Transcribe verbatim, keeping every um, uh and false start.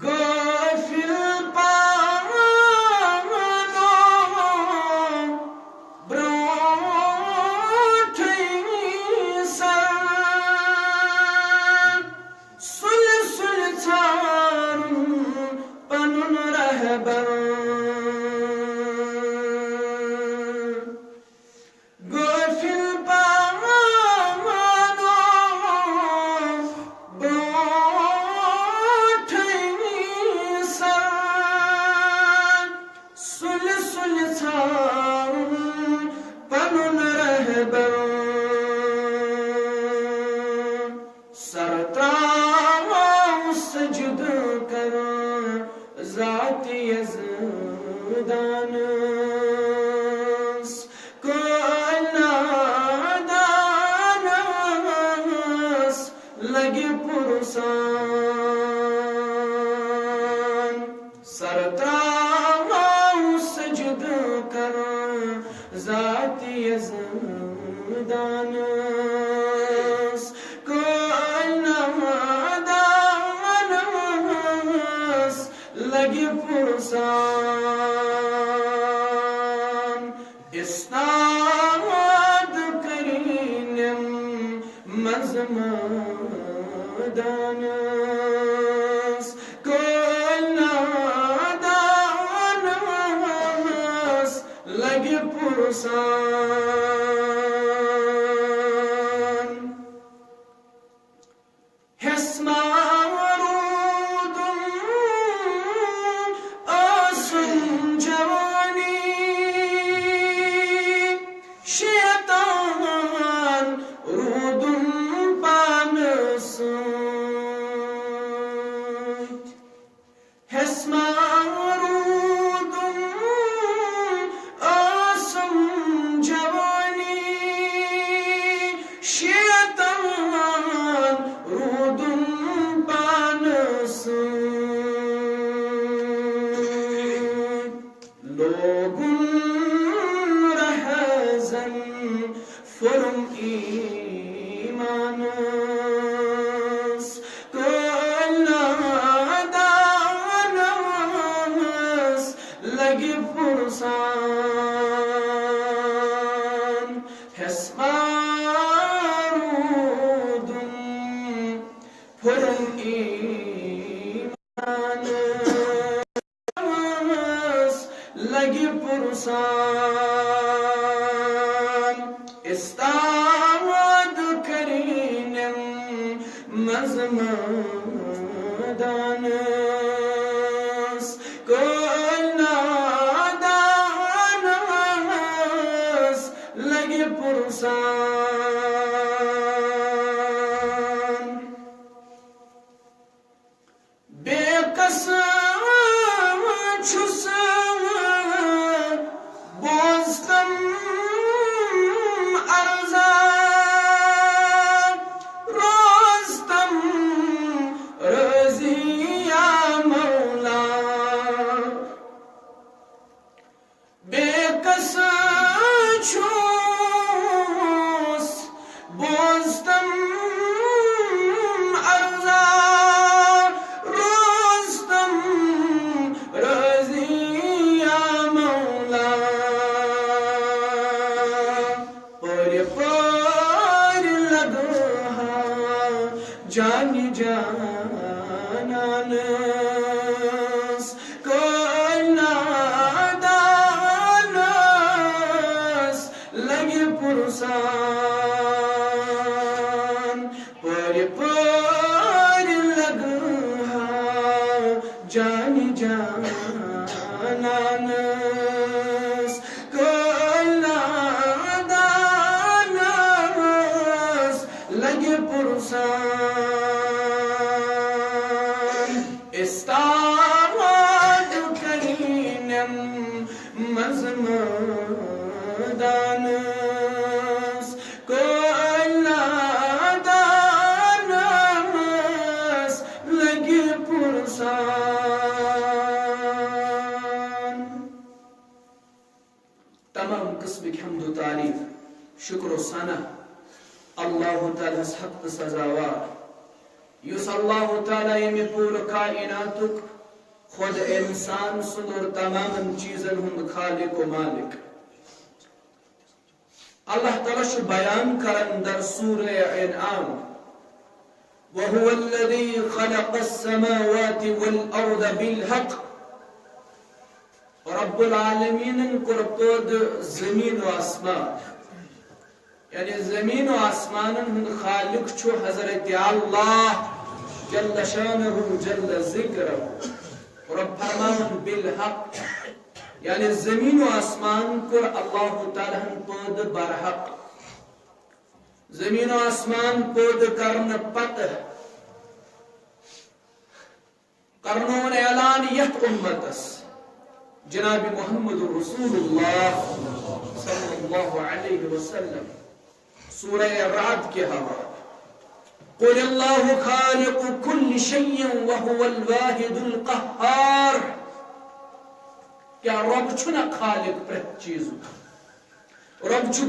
غافل پانو برونٹھٕے سر، سُلہِ سُلہِ ژھارُن پنُن رہبر۔ غافل پانو برونٹھٕے سر، سُلہِ سُلہِ ژھارُن پنُن رہبر۔ سر تراوو سجدٕ کرو ذات یزدانس، کٲلۍ نادانس لگہِ پُرسان۔ سر تراوو سجدٕ کرو ذات یزدانس، کٲلۍ نادانس لگہِ پُرسان۔ استاد کریٖنم منٛز مٲدانس، کٲلۍ نادانس لگہِ پُرسان۔ ہٮ۪س ما روٗدُم ٲسٕم جوانی، شیطان روٗدُم پانہٕ سۭتۍ۔ ہٮ۪س ما روٗدُم ٲسٕم جوانی، شیطان روٗدُم پانہٕ سۭتۍ۔ لوگُن رہزن پھوٚرُم ایٖمانس، کٲلۍ نادانس لگہِ پُرسان۔ ہٮ۪س ما روٗدُم پھوٚرُم ایٖمانس، لگہِ پُرسان۔ استاد کریٖنم منٛز مٲدانس، کٲلۍ نادانس لگہِ پُرسان۔ بے کس چھُس بوزتم عرضا، روزتم رٲضی یا مولا۔ بے کس چھُس بوزتم عرضا، روزتم رٲضی یا مولا۔ پٲرۍ پٲرۍ لگہٕ ہا جانہِ جانانس، کٲلۍ نادانس لگہِ پُرسان۔ پٲرۍ پٲرۍ لگہٕ ہا جانہِ جانانس، کٲلۍ نادانس لگہِ پُرسان۔ استاد کریٖنم منٛز مٲدانس، کٲلۍ نادانس لگہِ پُرسان۔ تمام قسمٕکۍ حمد و تعریف، شکر و ثنا اللہ تعالیٰ ہس حق تہٕ سزاوار، یُس اللہ تعالیٰ ییٚمہِ پوٗرٕ کائناتُک خود انسان سُنٛد اور تمامن چیٖزن ہُنٛد خالق و مالک۔ اللہ تعالیٰ چھُ بیان کران در سورہ انعام، وَهُوَ الَّذِي خَلَقَ السَّمَاوَاتِ وَالْأَرْضَ بِالْحَقِّ۔ رب العالمینن کوٚر پٲدٕ زمین و آسمان، یعنی زمین و آسمانن ہُنٛد خالق چھُ حضرت اللہ جل شانہ جل ذکرہ۔ رب فرماوان بالحق، یعنی زمین و آسمان کوٚر اللہ تعالیٰ ہن پٲدٕ برحق۔ زمین و آسمان پٲدٕ کرنہٕ پتہٕ کرنوون اعلان یتھ امتس، جناب محمد رسول اللہ صلی اللہ علیہ وسلم۔ سورہ رعد کے حوالے، قل اللہ خالق کل شیء وهو الواحد القہار۔ کیا رب چھُنہ خالق پرٛٮ۪تھ چیٖزُک؟ رب چھُ